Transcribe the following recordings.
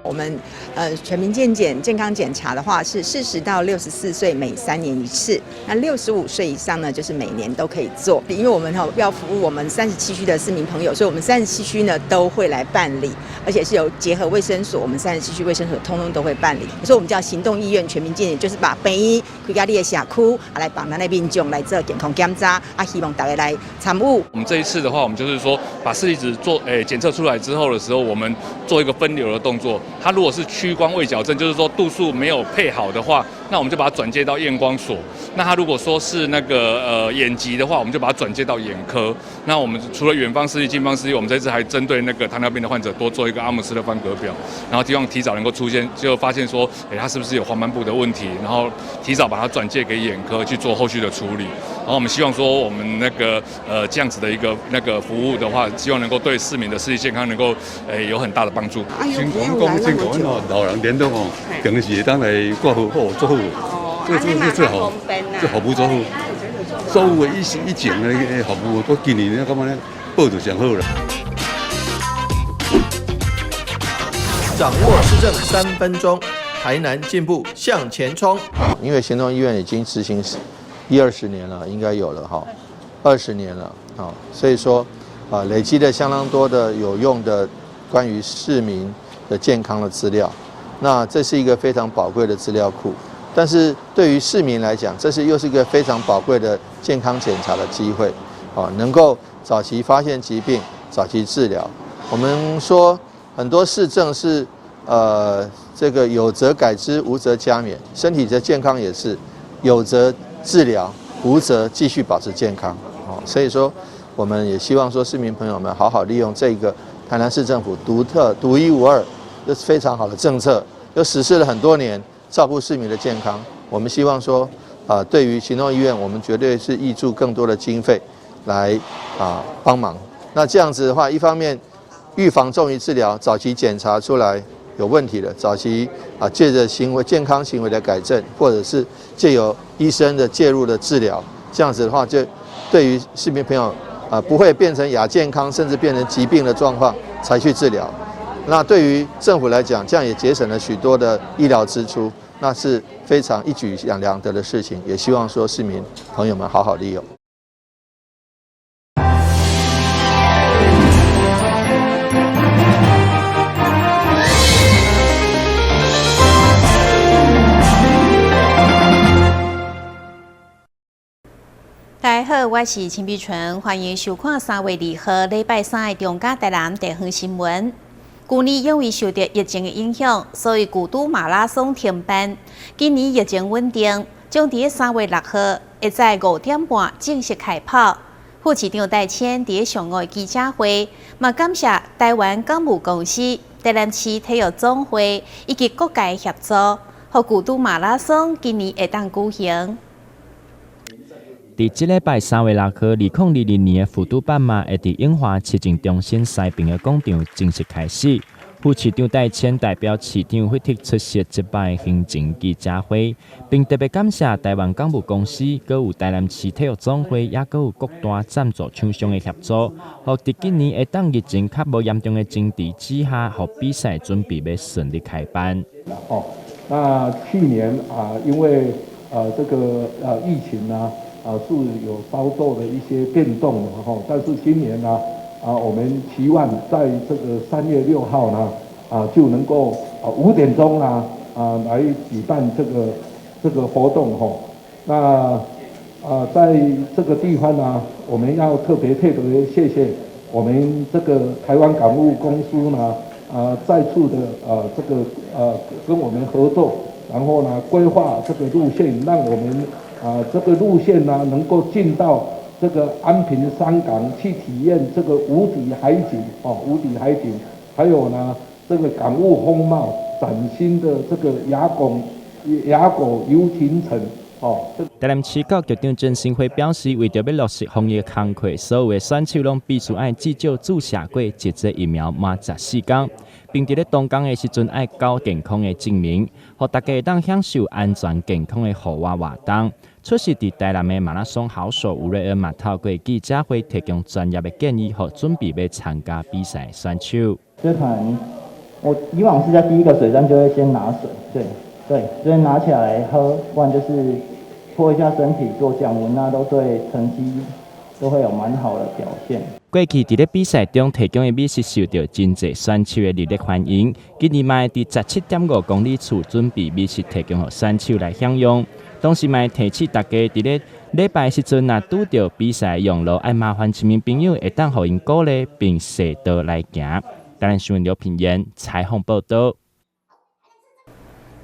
我們全民健檢健康檢查的話，是40到64歲每3年一次，那65歲以上呢，就是每年都可以做。因為我們哈要服務我們三十七區的市民朋友，所以我們三十七區呢都會來辦理，而且是有結合衛生所，我們三十七區衛生所通通都會辦理。所以，我們叫行動醫院全民健檢，就是把病院開到你的社區，啊來幫咱的民眾來做健康檢查，啊希望大家來參與。我們這一次的話，我們就是說把視力值做檢測出來之後的時候，我們做一個分流的動作。它如果是屈光未矯正，就是說度數沒有配好的話，那我們就把它轉介到驗光所。那他如果說是那個眼疾的話，我們就把它轉介到眼科。那我們除了遠方視力、近方視力，我們這次還針對那個糖尿病的患者多做一個阿姆斯特方格表，然後希望提早能夠出現，就發現說，他是不是有黃斑部的問題，然後提早把它轉介給眼科去做後續的處理。然後我們希望說，我們那個這樣子的一個那個服務的話，希望能夠對市民的視力健康能夠有很大的幫助。先講講先講哦，老人連都吼，平時會當來掛號好做好，這最好，這服務做好，所有的以前的服務，都今年咧感覺咧報就上好啦。掌握市政3分鐘，台南進步向前衝。因為行動醫院已經執行一二十年了，應該有了哈，20年了啊，所以說啊，累積了相當多的有用的關於市民的健康的資料，那這是一個非常寶貴的資料庫。但是對於市民來講，這是又是一個非常寶貴的健康檢查的機會，啊，能夠早期發現疾病，早期治療。我們說很多市政是，這個有則改之，無則加勉。身體的健康也是有則治療，無則繼續保持健康。哦，所以說我們也希望說市民朋友們好好利用這個台南市政府獨特、獨一無二、又是非常好的政策，又實施了很多年，照顧市民的健康。我們希望說，啊，對於行動醫院，我們絕對是挹注更多的經費來啊幫忙。那這樣子的話，一方面預防重於治療，早期檢查出來有問題的，早期啊借著行為健康行為的改正，或者是借由醫生的介入的治療，這樣子的話，就對於市民朋友啊不會變成亞健康，甚至變成疾病的狀況才去治療。那對於政府來講，這樣也節省了許多的醫療支出，那是非常一舉兩得的事情。也希望說市民朋友們好好利用。大家好，我是陳碧純，歡迎收看3月2號禮拜三的中嘉台南地方新聞。舊年因為受到疫情的影響，所以舊都馬拉松停辦。今年疫情穩定，將佇3月6號下晝5點半正式開跑。副市長戴謙佇上午的記者會，嘛感謝台灣港務公司、台南市體育總會以及各界協助，予舊都馬拉松今年會當舉行。佇這禮拜3月6號，2022年的府都半馬會佇永華市政中心西爿的廣場正式開始。副市長戴謙代表市長惠特出席這擺行前記者會，並特別感謝台灣港務公司、閣有台南市體育總會，也閣有各大贊助廠商的協助，予佇今年會當疫情較無嚴重的前提之下，予比賽準備欲順利開辦。哦，那去年啊，因為這個疫情呢，是有稍作的一些變動，吼，但是今年呢，我們期望在這個3月6號呢，就能夠5點鐘呢，來舉辦這個活動，吼。那在這個地方呢，我們要特別特別謝謝我們這個台灣港務公司呢，再次的這個跟我們合作，然後呢規劃這個路線，讓我們這個路線呢，能夠進到這個安平山港去體驗這個無敵海景哦，無敵海景，還有呢，這個港務風貌嶄新的這個雅閣遊艇城哦。台南市教育局長鄭新輝表示，為著欲落實防疫工課，所有的選手攏必須愛至少注射過一劑疫苗滿14天，並佇咧當工的時陣愛交健康的證明，予大家會當享受安全健康的戶外活動。出席佇台南的馬拉松好手吳瑞恩嘛，透過記者會提供專業的建議，予準備欲參加比賽的選手。這場我以往是在第一個水站就會先拿水，對對，所以拿起來喝，不然就是潑一下身體做降溫，那都對成績都會有蠻好的表現。過去佇咧比賽中提供的美食受到真濟選手的熱烈歡迎。今年嘛會佇17.5公里處準備美食提供予選手來享用。同時嘛會提醒大家佇咧禮拜時陣，若拄著比賽用路，愛麻煩市民朋友會當予𪜶鼓勵並踅道來行。台南新聞劉品言採訪報導。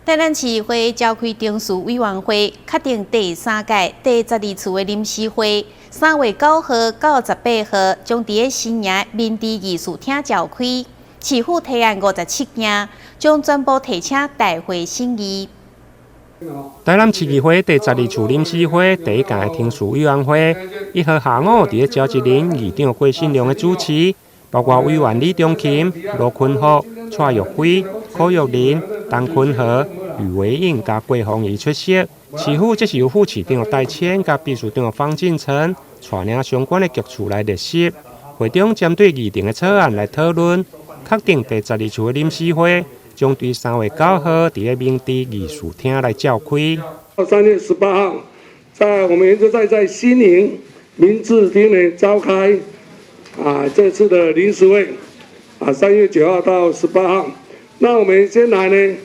台南市會召開程序委員會，確定第三屆第十二次的臨時會，3月9號到18號，將佇咧新營民治藝術廳召開。市府提案57件，將全部提請大會審議。台南市議會第十二次臨時會第一屆程序委員會，1號下午佇咧召集人議長郭信良的主持，包括委員李中琴、羅坤福、蔡玉輝、柯玉林、陳坤和、呂維穎佮郭鳳儀出席。市府則是由副市長戴謙佮秘書長方進成帶領相關的局處來列席。會中針對議程的草案來討論，確定第十二次的臨時會將對3月9號佇咧民治藝術廳來召開。 3月18號，在我們原則在新營民治廳呢召開這次的臨時會，3月9號到18號。那我們先來呢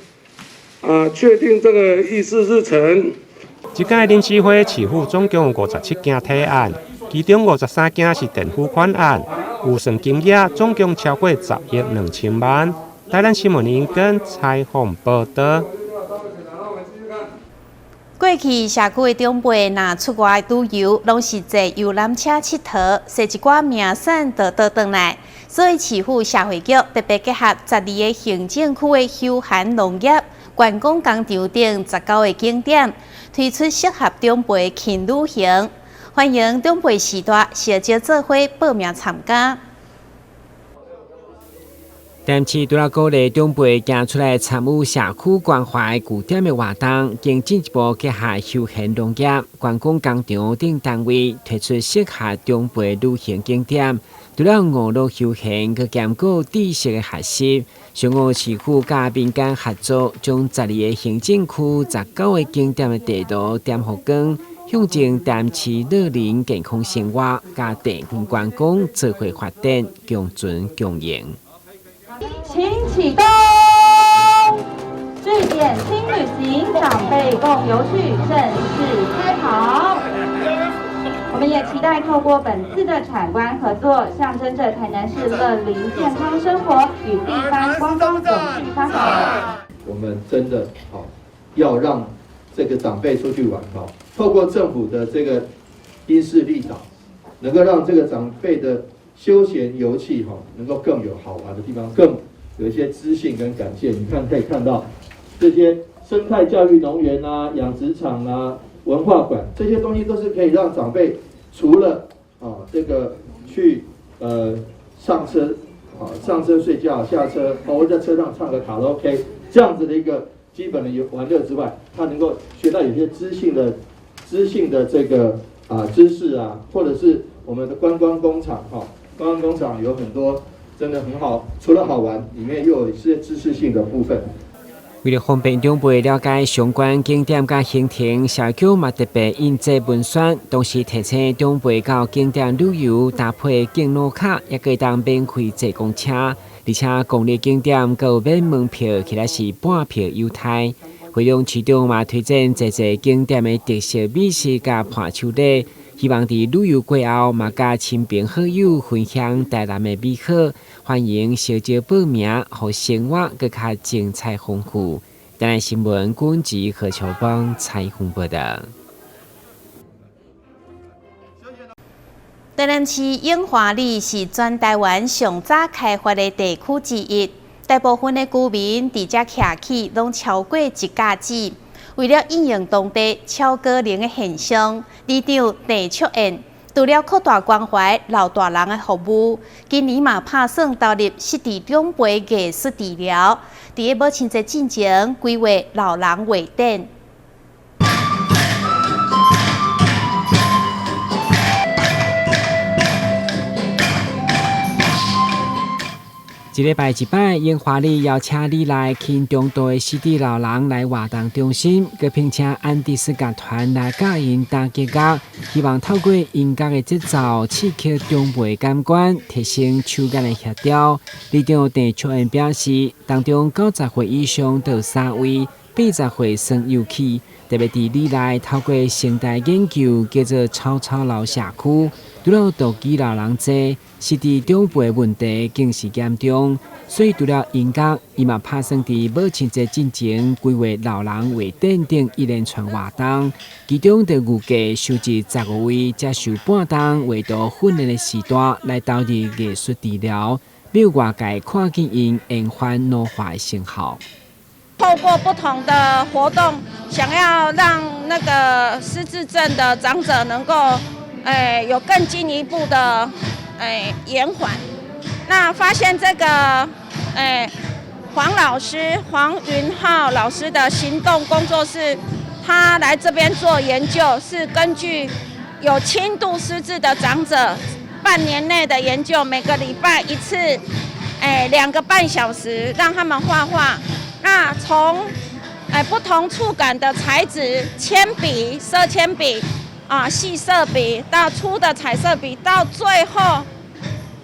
確定這個議事日程。這屆臨時會市府總共有57件提案，其中53件是墊付款案，預算金額總共超過10億2千萬。台南新聞林根採訪報導。過去社區的長輩若出外旅遊，攏是坐遊覽車𨑨迌，踅一寡名勝就倒轉來。所以市府社會局特別結合12個行政區的休閒農業、觀光工廠等19個景點，推出適合長輩輕旅行，歡迎長輩時代小招做伙報名參加。台南市除了鼓勵長輩行出來參與社區關懷據點的活動，更進一步結合休閒農業、觀光工廠等單位，推出適合長輩旅行景點。除了娛樂休閒，閣兼顧知識的學習。上午市府佮民間合作，將12個行政區19個景點的地圖點予光，向前台南市老齡健康生活，佮地方觀光做伙發展，共存共榮。請啟動，據點輕旅行，長輩共遊趣正式開跑。我們也期待透過本次的產官合作，象徵著台南市樂齡健康生活與地方觀光永續發展。我們真的好要讓這個長輩出去玩哈，透過政府的這個因勢利導，能夠讓這個長輩的休閒遊憩哈，能夠更有好玩的地方，更有一些資訊跟感謝。你看可以看到這些生態教育農園啊、養殖場啊、文化館這些東西，都是可以讓長輩除了這個去上車上車睡覺，下車或者在車上唱個卡拉 OK 這樣子的一個基本的遊玩樂之外，他能夠學到有些知性的這個知識啊，或者是我們的觀光工廠哈，觀光工廠有很多真的很好，除了好玩，裡面又有一些知識性的部分。為了方便長輩了解相關景點佮行程，社區嘛特別印製文宣，同時提醒長輩到景點旅遊搭配敬老卡，也可以當免費坐公車，而且公立景點閣有免門票，起來是半票優待。會長市長嘛推薦濟濟景點的特色美食佮伴手禮，希望佇旅遊過後嘛佮親朋好友分享台南的美好，歡迎小招報名，予生活閣較精彩豐富。台南新聞軍籍何秋邦採訪報道。台南市永華里是全台灣上早開發的地區之一，大部分的居民佇遮徛起，攏超過一甲子。為了因應當地超高齡的現象，里長鄭卓燕除了擴大關懷老大人的服務，今年嘛拍算投入失智長輩藝術治療，佇咧母親節進前規劃老人畫展。一禮拜一擺，永華里邀請里內輕中度的失智老人來活動中心，閣聘請安迪斯樂團來教𪜶彈擊樂，希望透過音樂的節奏刺激長輩感官，提升手眼的協調。里長鄭秋燕表示，當中90歲以上就有三位，80歲算有趣，特別佇里內透過生態研究，叫做草草老社區。除了獨居老人濟，失智長輩問題更是嚴重，所以除了音樂，伊嘛拍算佇母親節進前規劃老人畫展等一連串活動，其中就預計收集15位接受半冬畫圖訓練的時段來投入藝術治療，讓外界看見𪜶延緩老化的成效。透過不同的活動，想要讓那個失智症的長者能夠有更進一步的延緩。那發現這個黃老師黃雲浩老師的行動工作室，他來這邊做研究，是根據有輕度失智的長者半年內的研究，每個禮拜一次，2個半小時，讓他們畫畫。那從不同觸感的材質，鉛筆、色鉛筆啊、細色筆，到粗的彩色筆，到最後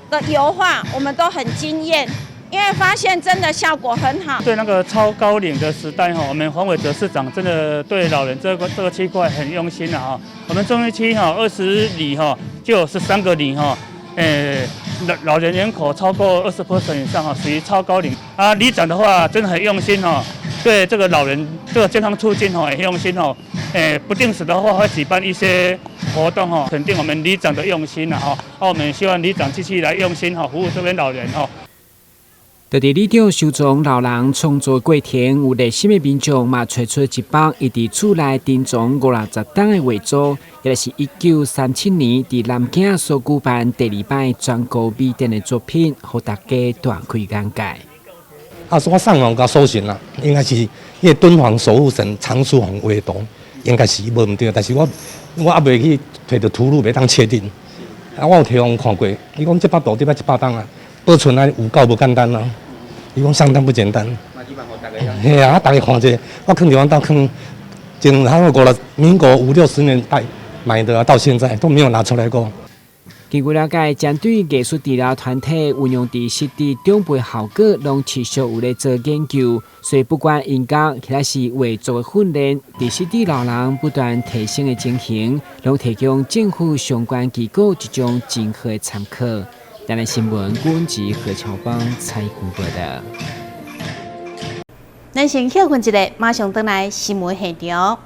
的油畫，我們都很驚豔，因為發現真的效果很好。對那個超高齡的時代哈，我們黃偉哲市長真的對老人這個區塊很用心啊！我們中一區哈20里哈就有13個里哈，老人人口超過20% 以上哈，屬於超高齡啊。里長的話真的很用心哦，對這個老人這個健康促進哦也很用心哦。不定時的話會舉辦一些活動哦，肯定我們里長的用心啦哈。啊，我們希望里長繼續來用心哈，服務這邊老人哦。就佇里長收藏老人創作過程，有熱心的民眾嘛，揣出一幅伊佇厝內珍藏50-60冬的畫作，也是1937年佇南京所舉辦第二擺全國美展的作品，予大家大開眼界。啊，我上網共搜尋啦，應該是彼个敦煌守護神常書鴻畫圖，應該是無毋對，但是我猶未去提著圖錄，袂當確定。啊，我有提予看過，伊講這幅圖這擺100冬啊，保存啊有夠無簡單啊。伊講相當不簡單。嘿啊，大家看者，我囥佇阮兜囥，前差不多民國50-60年代買的，到現在都沒有拿出來過。根據了解，針對藝術治療團體運用佇失智長輩效果，攏持續有咧做研究。所以不管音樂或者是畫作的訓練，佇失智老人不斷提升的情形，攏提供政府相關機構一種真好的參考。台南新聞，郭吉何喬邦採訪報導。咱先歇睏一下，馬上轉來新聞現場。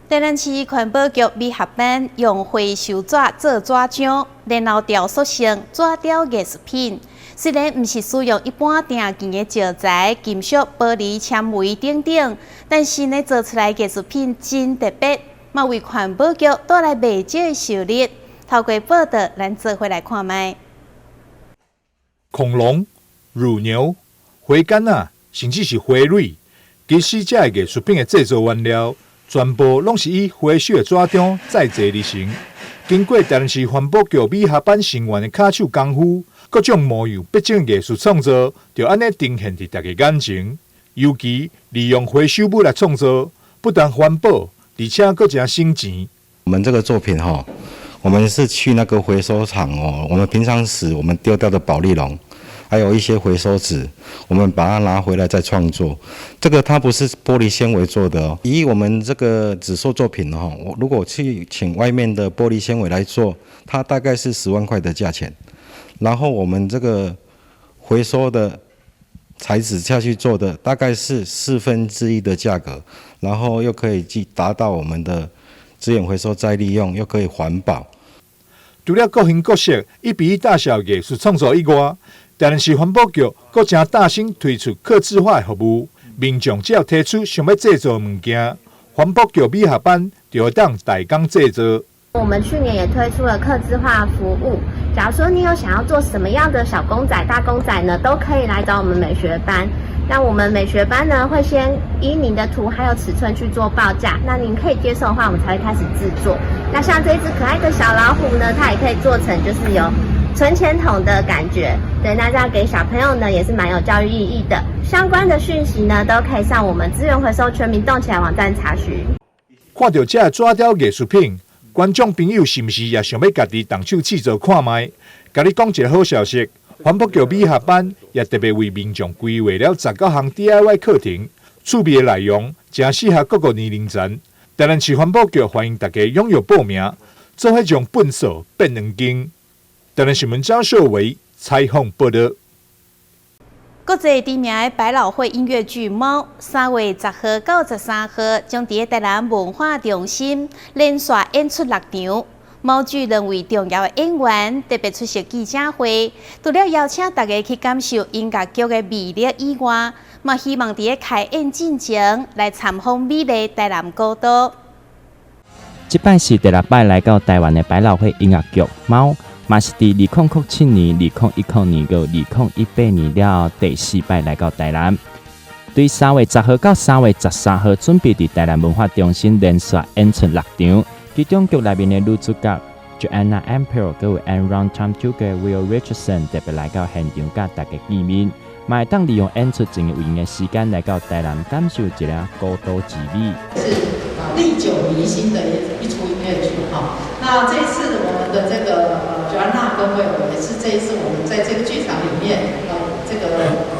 台南市環保局美學班用回收紙做紙張，然後雕塑成紙雕藝術品。雖然毋是使用一般常見的石材、金屬、玻璃、纖維等等，但是呢，做出來藝術品真特別，嘛為環保局帶來袂少的收入。透過報道，咱做伙來看覓。恐龍、乳牛、花桿仔，甚至是花蕊，其實這个藝術品的製作原料，全部攏是以回收的紙張再製而成。經過台南市環保局美學班成員的跤手功夫，各種模樣逼真藝術創作，就按呢呈現佇大家眼前。尤其利用回收物來創作，不但環保，而且閣誠省錢。我們這個作品吼，我們是去那個回收廠哦，我們平常時我們丟掉的保麗龍，還有一些回收紙，我們把它拿回來再創作。這個它不是玻璃纖維做的哦。以我們這個紙塑作品哦，我如果去請外面的玻璃纖維來做，它大概是10萬塊的價錢。然後我們這個回收的材質下去做的，大概是1/4的價格，然後又可以去達到我們的資源回收再利用，又可以環保。除了各形各色、1:1大小藝術創作以外，台南市環保局閣誠大心推出客製化的服務，民眾只要提出想欲製作的物件，環保局美學班就會當代工製作。我們去年也推出了客製化服務，假如說你有想要做什麼樣的小公仔、大公仔呢，都可以來找我們美學班。那我們美學班呢，會先依您的圖還有尺寸去做報價，那您可以接受的話，我們才會開始製作。那像這隻可愛的小老虎呢，它也可以做成就是有存錢筒的感覺，對，那這樣給小朋友呢也是蠻有教育意義的。相關的訊息呢，都可以上我們資源回收全民動起來網站查詢。看著這紙雕藝術品，觀眾朋友是毋是也想欲家己動手試做看覓？共你講一个好消息，環保局美學班也特別為民眾規劃了19項 DIY 課程，趣味的內容誠適合各個年齡層。台南市環保局歡迎大家踴躍報名，做伙將糞掃變黃金。台南新聞張秀維採訪報導。國際知名的百老匯音樂劇《貓》，3月10號到13號，將佇台南文化中心連續演出六場。貓劇兩位重要的演員特別出席記者會，除了邀請大家去感受音樂劇的魅力以外，嘛希望佇開演進前來參訪美麗台南古都。這擺是第六擺來到台灣的百老匯音樂劇《貓》。嘛是佇2007年、2010年、佮2018年了後第四擺來到台南。對3月10號到3月13號，準備佇台南文化中心連續演出六場。其中劇內面的女主角 Joanna Ampil，閣有演 Rum Tum Tugger Will Richardson 特別來到現場佮大家見面，嘛會當利用演出前有閒的時間來到台南感受一下古都之美。是歷久彌新的一齣音樂劇哈。那這一次我們的這個 Joanna 跟威爾也是這一次我們在這個劇場裡面，這個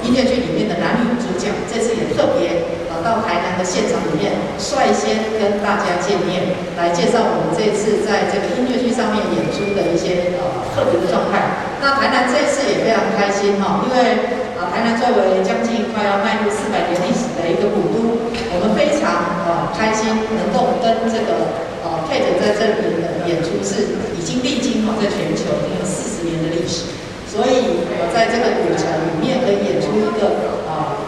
音樂劇裡面的男女主角，這次也特別到台南的現場裡面率先跟大家見面，來介紹我們這次在這個音樂劇上面演出的一些特別的狀態。那台南這一次也非常開心哈，因為台南作為將近快要邁入400年歷史的一個古都，我們非常開心能夠跟這個Kate 在這裡的演出是已經歷經哈，在全球已經有40年的歷史，所以我在這個古城裡面可以演出一個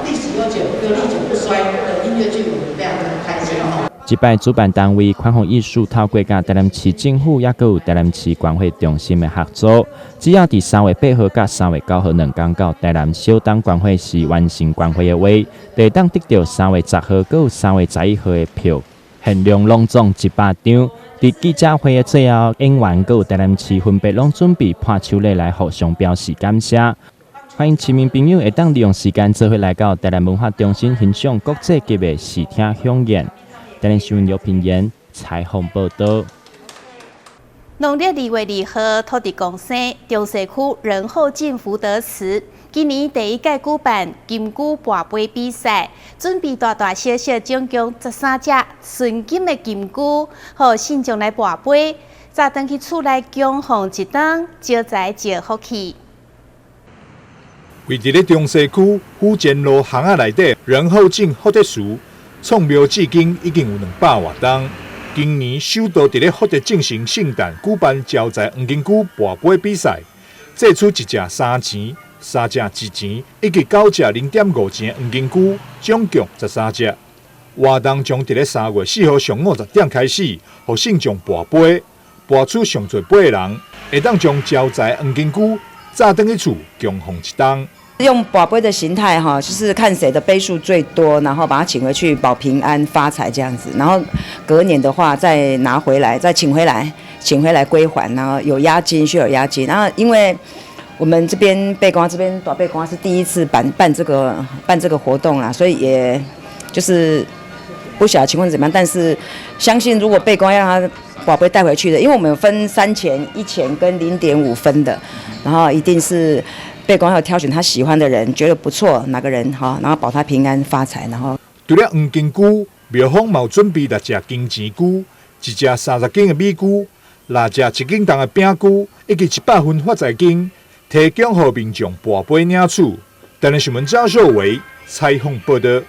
歷史悠久又歷久不衰的音樂劇，我們非常的開心哈。這擺主辦單位寬宏藝術透過佮台南市政府，抑閣有台南市關會中心的合作，只要佇3月8號佮3月9號兩工到台南小東觀會寺完成觀會的話，就會當得著3月10號閣有3月11號的票，限量攏總100張。佇記者會的最後，演員閣有台南市分別攏準備伴手禮來互相表示感謝。歡迎市民朋友會當利用時間做伙來到台南文化中心欣賞國際級的視聽饗宴。台南新聞劉品言採訪報導。農曆2月2號，土地公生，中西區仁厚鎮福德祠，今年第一屆舉辦金龜跋杯比賽，準備大大小小總共13隻純金的金龜，予信眾來跋杯，再轉去厝內供奉一冬，招財招福氣。位佇咧中西區府前路巷仔內底仁厚鎮福德祠，創廟至今已經有200外冬。今年首度佇咧福德進行聖誕舉辦招財黃金龜跋杯比賽，祭出一隻3錢、三隻1錢以及9隻0.5錢黃金龜，總共13隻。活動將佇咧3月4號上午10點開始，予信眾跋杯，跋出上濟杯的人，會當將招財黃金龜載轉去厝供奉一冬。用跋杯的形態哈，就是看誰的杯數最多，然後把他請回去保平安發財這樣子。然後隔年的話再拿回來，再請回來，請回來歸還，然後有押金，需要有押金。然後因為我們這邊八卦這邊大八卦是第一次辦這個活動啦，所以也就是不曉得情況怎麼樣，但是相信如果八卦要讓他跋杯帶回去的，因為我們有分3錢、1錢跟0.5分的，然後一定是。八卦要挑選他喜歡的人，覺得不錯，哪個人哈，然後保他平安發財，然後。除了黃金龜，廟方嘛有準備6隻金錢龜，1隻30斤的米龜，6隻1斤重的餅龜，以及100份發財金，提供予民眾跋杯領取。台南新聞張秀維採訪報導。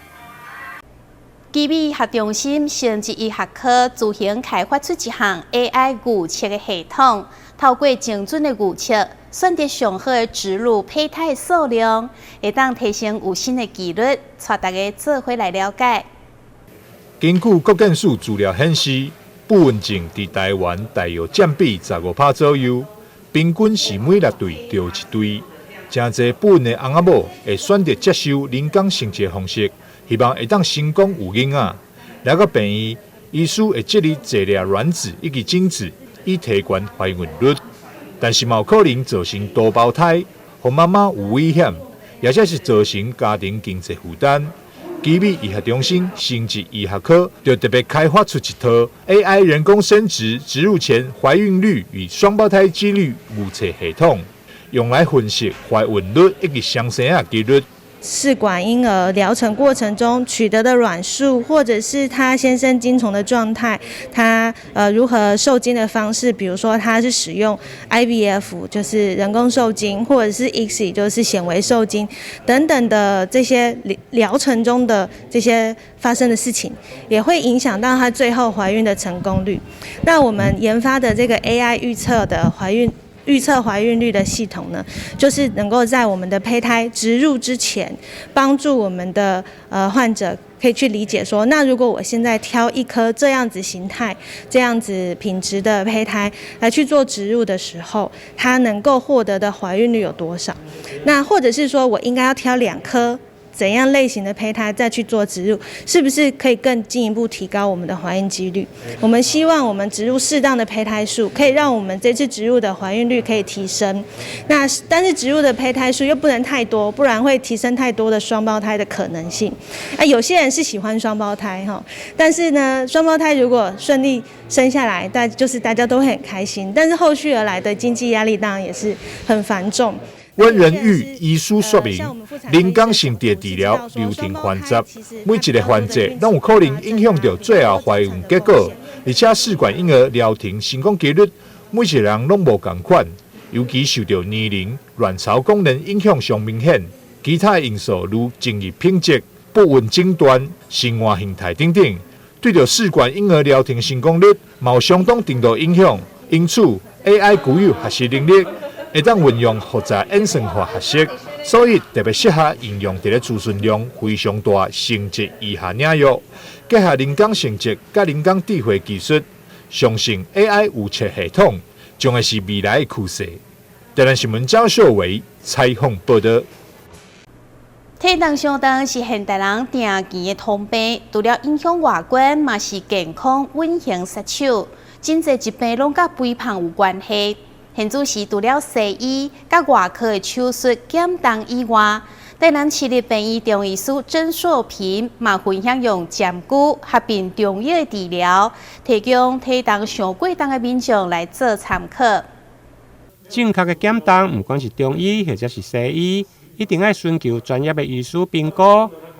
奇美學中心生殖醫學科自行開發出一項 AI 預測的系統，透過精準的預測，選擇上好的植入胚胎數量，會當提升有生的幾率，帶大家做伙來了解。根據國健署資料顯示，不孕症佇台灣大約佔比15%左右，平均是每六對就有一對。誠濟不孕的翁仔某會選擇接受人工生殖的方式，希望會當成功有囡仔。來到病院，醫師會建議坐粒卵子以及精子，以提懸懷孕率。但是嘛有可能造成多胞胎，予媽媽有危險，抑或是造成家庭經濟負擔。奇美醫學中心生殖醫學科就特別開發出一套 AI 人工生殖植入前懷孕率與雙胞胎幾率預測系統，用來分析懷孕率以及雙生仔幾率。試管嬰兒療程過程中取得的卵數，或者是他先生精蟲的狀態，他如何受精的方式，比如說他是使用 IVF，就是人工受精，或者是 ICSI，就是顯微受精等等的這些療程中的這些發生的事情，也會影響到他最後懷孕的成功率。那我們研發的這個 AI 預測懷孕率的系統呢，就是能夠在我們的胚胎植入之前，幫助我們的患者可以去理解說，那如果我現在挑一顆這樣子形態、這樣子品質的胚胎來去做植入的時候，它能夠獲得的懷孕率有多少？那或者是說我應該要挑兩顆怎樣類型的胚胎再去做植入，是不是可以更進一步提高我們的懷孕幾率？我們希望我們植入適當的胚胎數，可以讓我們這次植入的懷孕率可以提升。那但是植入的胚胎數又不能太多，不然會提升太多的雙胞胎的可能性。啊，有些人是喜歡雙胞胎哈，但是呢，雙胞胎如果順利生下來，就是大家都會很開心，但是後續而來的經濟壓力當然也是很繁重。阮仁玉醫師說明，人工生殖治療流程繁雜，每一個環節攏有可能影響著最後懷孕結果，而且試管嬰兒療程成功幾率，每一個人攏無仝款，尤其受著年齡、卵巢功能影響上明顯。其他因素如精液品質、不孕診斷、生活形態等等，對著試管嬰兒療程成功率嘛有相當程度影響。因此，AI 具有學習能力，會當運用複雜演算法學習，所以特別適合應用佇咧資訊量非常大生殖醫學領域。結合人工生殖佮人工智慧技術，相信 AI 預測系統將會是未來的趨勢。台南新聞張秀偉採訪報導。體重傷重是現代人定期的通病，除了影響外觀，嘛是健康隱形殺手。真濟疾病攏佮肥胖有關係。現此時除了西醫佮外科的手術減重以外，台南市立病院中醫師曾碩平嘛分享用針灸合併中藥的治療，提供體重傷過重的民眾來做參考。正確的減重，毋管是中醫或者是西醫，一定愛尋求專業的醫師評估，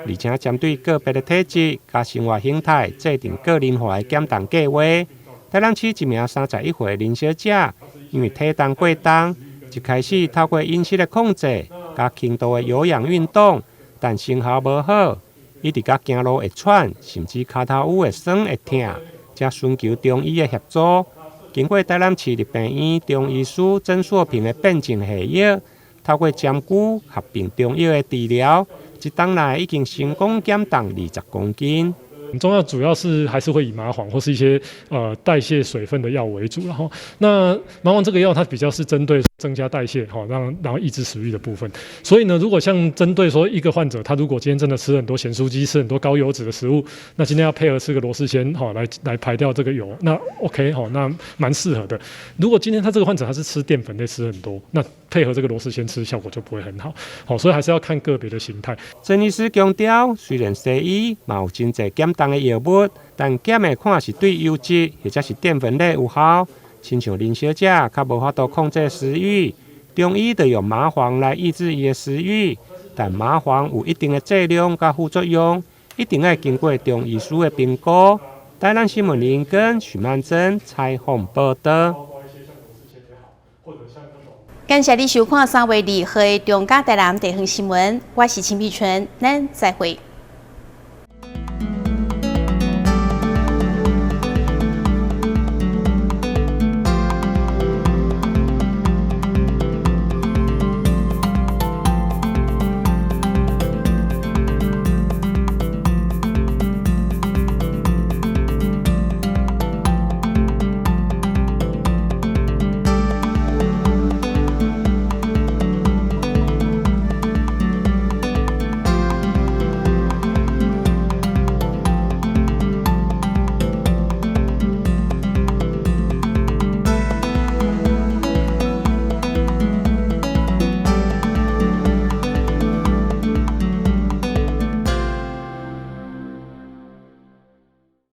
而且針對個別的體質佮生活形態，制定個人化的減重計畫。台南市一名31歲林小姐，因為體重過重，一開始透過飲食的控制，佮輕度的有氧運動，但成效無好，一直甲行路會喘，甚至跤頭趺會酸會疼，才尋求中醫的協助。經過台南市立病院中醫師曾碩平的辨證下藥，透過針灸合併中藥的治療，一冬內已經成功減重20公斤。中藥主要是還是會以麻黃或是一些代謝水分的藥為主，然後那麻黃這個藥它比較是針對增加代謝，好讓然後抑制食慾的部分。所以呢，如果像針對說一個患者，他如果今天真的吃很多鹹酥雞，吃很多高油脂的食物，那今天要配合吃個羅氏鮮，好來排掉這個油，那 OK 好，那蠻適合的。如果今天他這個患者他是吃澱粉類吃很多，那配合這個羅氏鮮吃效果就不會很好。好，所以還是要看個別的形態。曾醫師強調，雖然西醫嘛有真濟減重的藥物，但減的看是對油脂或者是澱粉類有效。親像林小姐較無法度控制食慾，中醫就用麻黃來抑制伊的食慾，但麻黃有一定的劑量佮副作用，一定愛經過中醫師的評估。台南新聞林根許曼珍採訪報導。感謝你收看3月2號的中嘉台南地方新聞，我是秦碧純，咱再會。